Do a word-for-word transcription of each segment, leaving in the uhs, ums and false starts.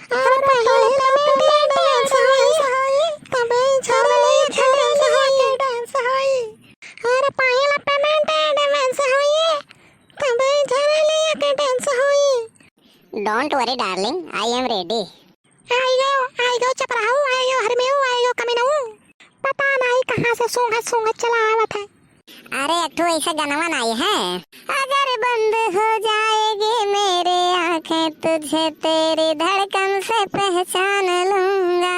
अरे पहिले payment advance होई, तबे झरलिया के dance होई। अरे पहिले payment advance होई, तबे झरलिया के dance होई। Don't worry darling, I am ready. आइयो, आइयो चपराहू, आइयो हरमेऊ, आइयो कमीनऊ। पता नाई कहाँ से सूंघत सूंघत चला आवत है। अरे एक ठो ऐसा गनवा नाई है। अगर बंद हो जाएगी मेरी आंखें, तुझे तेरी धड़कन से पहचान लूंगा।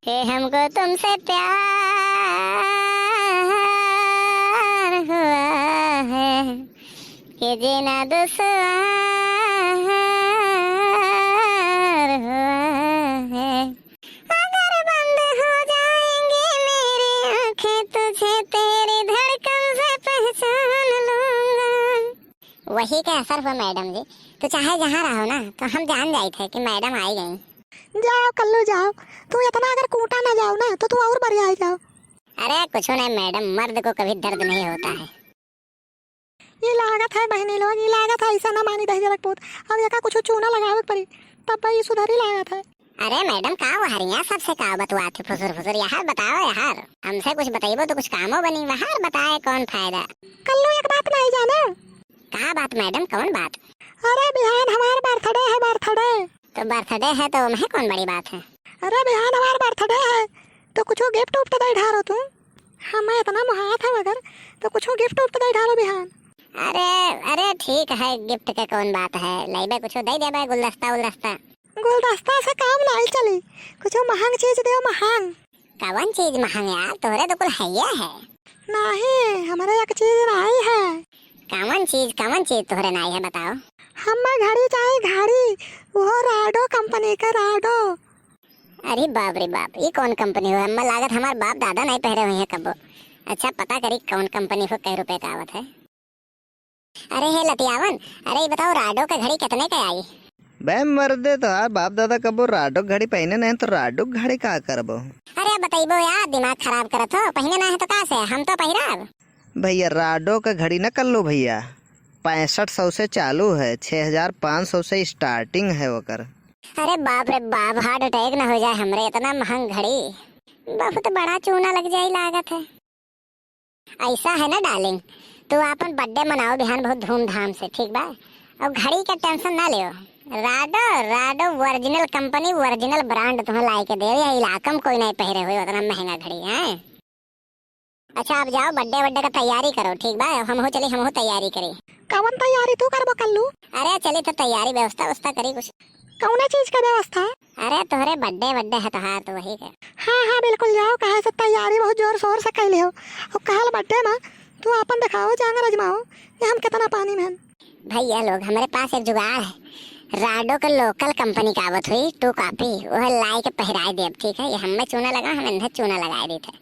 कि हमको तुमसे प्यार हुआ है, कि जीना दुश्वार हुआ है। अगर बंद हो जाएंगी मेरी आंखें, तुझे तेरी धड़कन से पहचान लूंगा। वही के असर हुआ मैडम जी, तू चाहे जहाँ रहो ना, तो हम जान जाइत है कि मैडम आई गई। जाओ कल्लू जाओ, तू इतना अगर कूटा ना जाओ ना, तो तू और बढ़िया आई जाओ। अरे कुछ नहीं मैडम, मर्द को कभी दर्द नहीं होता है। ई लागत है बहिनी लोग, ई लागत है ऐसा ना मानी दहिजरा के पूत। अब एका कुछ चूना लगावे के पड़ी, तब ई सुधरी लागत है। अरे मैडम, का वहरिया सबसे का बतुआत है फुसुर फुसुर? यार बताओ यार, हमसे कुछ बतइबो तो कुछ कामो बनी, वहार बताए कौन फायदा? कल्लू एक बात नहीं जाने। का बात मैडम, कौन बात? अरे बिहान हमार birthday है, birthday। तो birthday है तो वह कौन बड़ी बात है? अरे बिहान हमार birthday है, तो कुछ gift उफ्ट दे ढारो तू। हमें इतना मुहात है मगर, तो कुछ gift उफ्ट दे ढारो बिहान। अरे, अरे ठीक है, gift के कौन बात है, लइबे कुछ दे देबे, गुलदस्ता उलदस्ता। गुलदस्ता से काम नहीं चली, कुछ महंग चीज देओ, महंग। कवन चीज महंग यार, तोहरे तो कुल हइये है। नहीं, हमरे एक चीज नाई है। कवन चीज, कवन चीज तोहरे नाई है, बताओ। हम्मे घड़ी चाही, घड़ी, वो राडो कंपनी के राडो। अरे बाप रे बाप, ई कौन कंपनी हो? हम्मे लागत हमार बाप दादा नहीं पहिरे हुई है कबो। अच्छा, पता करी कौन कंपनी हो, कै रुपए का आवत है। अरे हे लतियावन, अरे ई बताओ, राडो के घड़ी कितने के आई? बे मर्दे, तोहार बाप दादा कबो राडो के घड़ी पहिने नहीं, तो राडो के घड़ी का करबो? अरे बतइबो यार, दिमाग खराब करत हो, पहिने ना है तो का से, हम तो पहिराब। भैया, राडो के घड़ी न कल्लू भैया, पैंसठ सौ से चालू है, छः हजार पाँच सौ से starting है ओकर। अरे बाप रे बाप, heart attack न हो जाए हमरे, इतना महंग घड़ी, बहुत बड़ा चूना लग जाई लागत है। ऐसा है ना darling, तू आपन birthday मनाओ बिहान बहुत धूमधाम से, ठीक बा? और घड़ी के tension ना लेओ, राडो, राडो original company, original brand तुम्हें लाए के देवे, ये इलाका में कोई नहीं पहिरे हुए उतना महंगा घड़ी है। अच्छा, आप जाओ, birthday वर्डे का तैयारी करो, ठीक बा? हमहू चली, हमहू तैयारी करी। कवन तैयारी तू करबो कल्लू? अरे चली तो तैयारी, व्यवस्था व्यवस्था करी कुछ। कौने चीज का व्यवस्था? अरे तोहरे birthday वर्डे है तोहार, तो वही के। हाँ हाँ बिल्कुल जाओ, कहे से तैयारी बहुत जोर शोर से कैले हो। और कहल birthday में तू आपन दिखाओ, जांगर अजमाओ कि हम कितना पानी में हन। भैया लोग, हमरे पास एक जुगाड़ है। राडो के local company का आवत हुई two copy, वह लाई के पहिराए देब, ठीक है? ये हमें चूना लगा, हम इन्हें चूना लगाए देते हैं।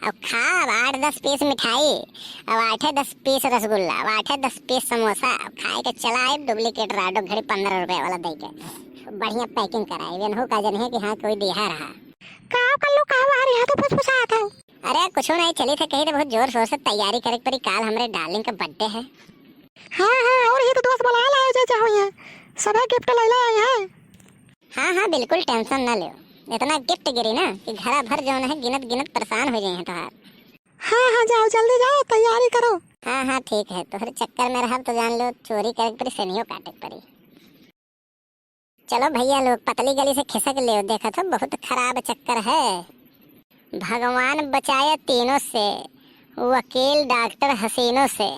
अब खाब आठ दस piece मिठाई, अब आठे दस piece रसगुल्ला, अब आठे दस piece समोसा, अब खाए के चला आइब duplicate राडो घड़ी पन्द्रह रुपए वाला दे के, बढ़िया packing कराए, वेनहू का जनिए कि हाँ कोई दिया रहा। का कल्लू, का बाहर यहाँ तो फुसफुसात है? अरे कुछ नहीं, चली थे कहीं तो बहुत जोर शोर से तैयारी करे के पड़ी, काल हमरे darling का birthday है। हाँ हाँ, और ये तो दोस्त बुला लाओ जे चाहो ये, सभे gift लैला आई है। हाँ हाँ बिल्कुल tension ना लेओ, इतना gift गिरी ना कि घरा भर जौन है गिनत गिनत परेशान हो जाए हैं तोहार। हाँ हाँ जाओ जल्दी जाओ तैयारी करो। हाँ हाँ ठीक है, तोहरे चक्कर में रहब तो जान लो चोरी करे के पड़ी, सेनियो काटे के पड़ी। चलो भैया लोग पतली गली से खिसक लेओ, देखत हो बहुत खराब चक्कर है। भगवान बचाए तीनों से, वकील डॉक्टर हसीनों से।